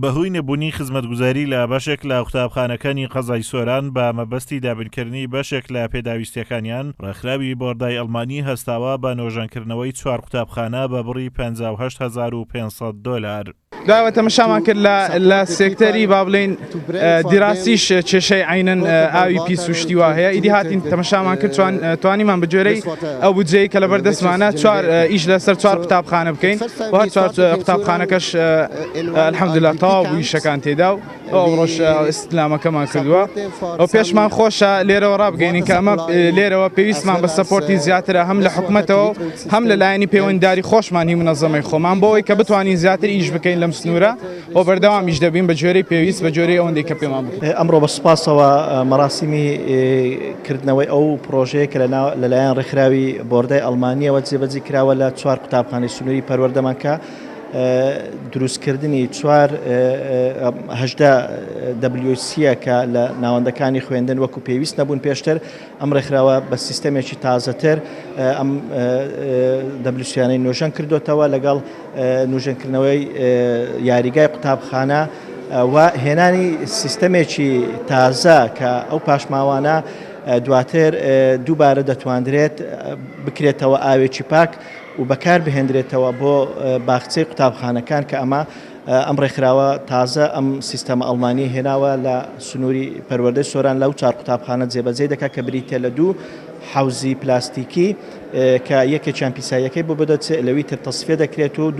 بەهۆی نەبوونی خزمەتگوزاری لە بەشێک لە قوتابخانەکانی قەزای سۆران بە مەبەستی دابینکردنی بەشێک لە پێداویستیەکانیان، ڕێکخراوی بۆردای ئەڵمانی هەستاوە بە نۆژەنکردنەوەی چوار قوتابخانە بە بڕی 58,500 دۆلار. دوایەوە تەمەشامان کرد لە لە سێکتەری با بڵێین دیراسیش کێشەی عینەن ئاوی پیس و شتی وا هەیە ئیدی هاتین تەمەشامان کرد چوان توانیمان بە گوێرەی ئەو بودجەی کە لەبەر دەستمانە چوار ئیش لەسەر چوار قوتابخانە بکەین و هەر چوار قوتابخانەکەش الحمدلله تەواو بوو ئیشەکان تێدا و ئەوڕۆش ئیستلامەکەمان کردووە و پێشمان خۆشە لێرەوە ڕابگەینین کە ئەمە لێرەوە پێویستمان بە support ی زیاترە هەم لە حکومەتەوە هەم لە لایەنی پەیوەندیداری خۆشمان هی منەزەمەی خۆمان بۆ ئەوەی کە بتوانین زیاتر ئیش بکەین لەم سنوورە و بەردەوامیش دەبین بە گوێرەی پێویست بە گوێرەی ئەوەندەی کە پێمان بکرێت. ئەمڕۆ بە سوپاسەوە مەراسیمی کردنەوەی ئەو پڕۆژەیە کە لەلایەن ڕێکخراوی بۆردای ئەڵمانییەوە جێبەجێ کراوە لە چوار قوتابخانەی سنووری پەروەردەمان کە دروستکردنی چوار 18 WC کە لە ناوەندەکانی خوێندن وەکو پێویست نەبوون پێشتر ئەم ڕێکخراوە بە سیستەمێکی تازەتر ئەم WC یانەی نۆژەن کردوتەوە لەگەڵ نوژەنکردنەوەی یاریگای قوتابخانە و هێنانی سیستەمێکی تازە کە ئەو پاشماوانە دواتر دووبارە دەتواندرێت بکرێتەوە ئاوێکی پاک و بەکار بهێندرێتەوە بۆ باخچەی قوتابخانەکان کە ئەمە ئەم ڕێکخراوە تازە ئەم سیستەمە ئەڵمانیەی هێناوە لە سنووری پەروەردەی سۆران لەو چوار قوتابخانە جێبەجێی دەکات کە بریتیە لە دوو حەوزی پلاستیکی کە یەکێکیان پیساییەکەی بۆ بەدەچێت لەوی تر تەسفیە دەکرێت و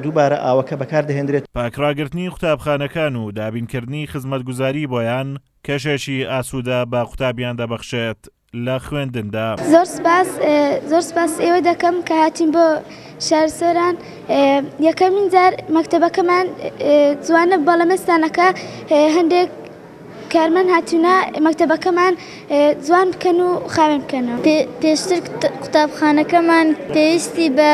دووبارە ئاوەکە بەکار دەهێندرێت. پاکڕاگرتنی قوتابخانەکان و دابینکردنی خزمەتگوزاری بۆیان کەشێکی ئاسوودە بە قوتابیان دەبەخشێت. لە خوێندندا. زۆر سپاس زۆر سپاس ئێوە دەکەم کە هاتین بۆ شار سۆران یەکەمین جار مەکتەبەکەمان جوانە بەڵام ئێستانەکە هەندێک کارمەند هاتوونە مەکتەبەکەمان جوان بکەن و خاوێن بکەنەوە. پێشتر قوتابخانەکەمان پێویستی بە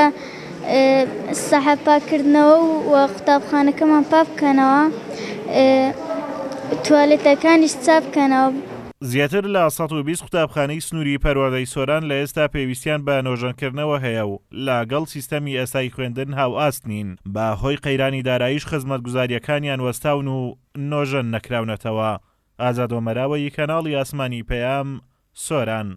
ساحە پاککردنەوە و قوتابخانەکەمان پاک بکەنەوە توالێتەکانیش چاک بکەنەوە. زیاتر لە 120 قوتابخانەی سنووری پەروەردەی سۆران لە ئێستا پێویستیان بە نۆژەنکردنەوە هەیە و لەگەڵ سیستەمی ئێستای خوێندن هاوئاست نین، بە هۆی قەیرانی داراییش خزمەتگوزارییەکانیان وەستاون و نۆژەن نەکراونەتەوە. ئازاد ئۆمەراوەیی کەناڵی ئاسمانی پەیام، سۆران.